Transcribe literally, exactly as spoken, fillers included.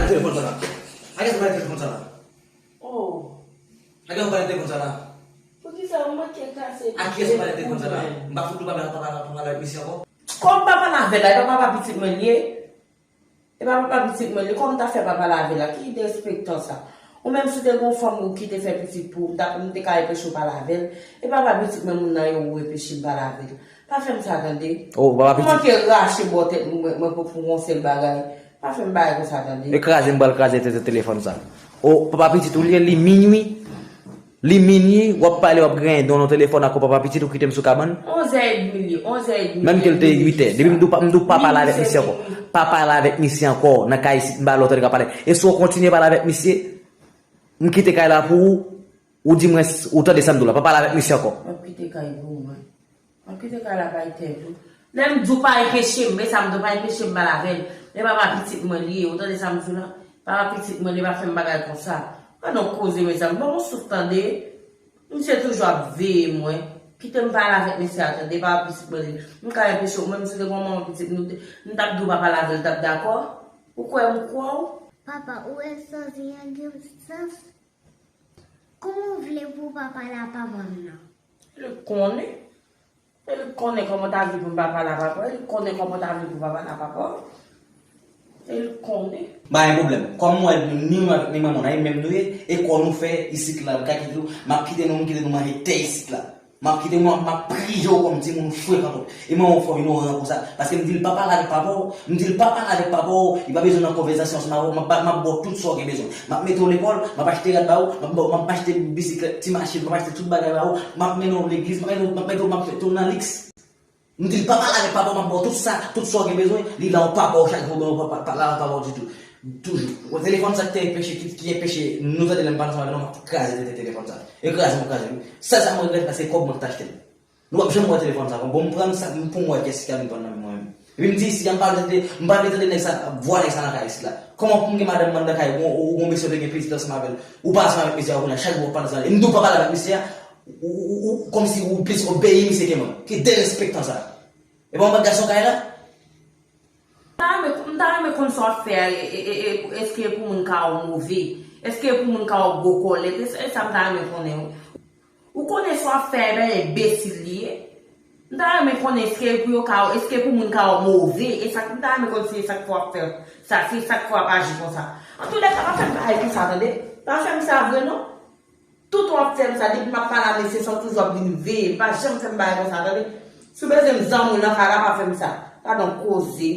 Telefòn sa la. A kiyès ou pale telefòn sa la? Oh. A kiyès ou pale telefòn sa la? Poukisa ou manke kase? A kiyès ou pale telefòn sa la? M pa fout ou pa pale, pa pale, pa pale avèk misye ankò? Kòm papa l avè l la, e pa papa pitit mwen li ye? E pa papa pitit mwen li, kòm ta fè papa l avè l la, ki derespektan sa? Ou menm si w te gen yon fanm ou ki te fè pitit pou ou, m ta, m te ka anpeche w pale avè l. E papa pitit mwen moun nan ye ou anpeche m pale avè l. Pa fè m sa tande. Oh, papa pitit. Ou manke rache bò tèt mwen, mwen pou, pou yon sèl bagay. Pa fè m bagay konsa tande. E kraze m pral kraze te, te, telefòn sa. Oh, papa pitit ou li ye, li minwi. Li minwi, w ap pale, w ap griyen don nan telefòn ak papa pitit ou kite m sou kabann. Onzè edmi li ye, onzè edmi. Menm ke l te uitè. Depi m di w pa, m di w pa pale avèk misye ankò. Pa pale avèk misye ankò nan kay isit, m pa lè w tande k ap pale. E si w kontinye pale avèk misye, m kite kay la pou ou, ou di mwen, ou tande sa m di w la, pa pale avèk misye ankò. M ap kite kay pou ou, mwen. M ap kite kay la bay tèt ou. Lè m di w pa anpeche m, men sa m di w pa anpeche m pale avè l. Men papa pitit mwen li ye, ou tande sa m di w la? Papa pitit mwen li pa fè m bagay konsa. Gad yon koze, mezanmi. Ban m yon souf tande. Misye toujou ap veye mwen. Kite m pale avèk mesye a tande, papa pitit mwen li. M ka anpeche w, menm si w te gon manman pitit, nou te, m t ap di w pa pale avè l, l t ap dakò? Ou kwè m kwè w? Papa, ou wè Sandrine gen sans? Kòman w vle pou w pa pale a papa m nan? Li konnen. Li konnen kòman w ta vle pou m pa pale a papa w. Li konnen kòman w ta vle pou w pa pale a papa w. Li konnen. Pa gen pwoblèm. Kòm mwen, ni mwen, ni manman w, nan menm nou ye, e kò nou fè isit la, m ka kite w, m ap kite nou, m kite nou manje tè isit la. M ap kite w, m ap, m ap priye w kòm timoun frekan tou. E manman w fè w inoran konsa. Paske m di l pa pale avèk papa w, m di l pa pale avèk papa w, li pa bezwen nan konvèsasyon ansanm avè w, m ap, m ap ba w tout sa w gen bezwen. M ap mete w lekòl, m ap achte rad ba w, m ap ba w, m ap achte bisiklèt, ti machin, m ap achte tout bagay ba w, m ap mennen w legliz, m ap mennen w, m ap mete w, m ap mete w nan liks. M di l pa pale avèk papa w, m ap ba w tout sa, tout sa w gen bezwen, li la w papa w chak jou, ou pa, pa, pa la w papa w ditou. Toujou. Ou telefòn sa ki te enpeche, ki, ki enpeche nou tande lè m pale ansanm avè nou, m ap kraze tete telefòn sa. E kraze m ap kraze wi. Sèl sa mwen regrèt la, se kòb mwen ki t achte l. Nou p ap janm wè telefòn sa ankò. Bon, m pran sa pou m wè kiyès ki ka vin pran nan men mwen menm. Epi m di isi a, m pa vle tande, m pa vle tande nèg sa, vwa nèg sa nan kay isit la. Kòman pou m gen madanm mwen nan kay, ou, ou, ou gon mesye ou te gen pitit ansanm avè l, ou pa ansanm avèk mesye a kounye a, chak jou w ap pale ansanm avè l. E m di w pa pale avèk mesye a, ou, ou, ou, ou, kòmsi ou plis obeyi misye ke mwen. Ki derespektan sa. E pa yon bann gason kay la? M ta renmen, m ta renmen konn sa w ap fè a, e, e, e, e, èske e pou moun ka wè w move? Èske e pou moun ka wè w gwo kòlèt? E, e sa m ta renmen konnen wi. Ou konnen sa w ap fè a, e pa enbesil li ye? M ta renmen konnen èske e pou yo ka, èske e pou moun ka wè w move? E sa, m ta renmen konn si e sa k fè w ap fè sa, si e sa k fè w ap aji konsa. Antoulèka, pa fè m bagay konsa tande. Pa fè m sa vre non. Tout w ap fè m sa, depi m ap pale a mesye sa, w toujou ap vin veye m. Pa janm fè m bagay konsa, tande. Si w bezwen m zanmi w nan kay la, pa fè m sa. Gad on koze.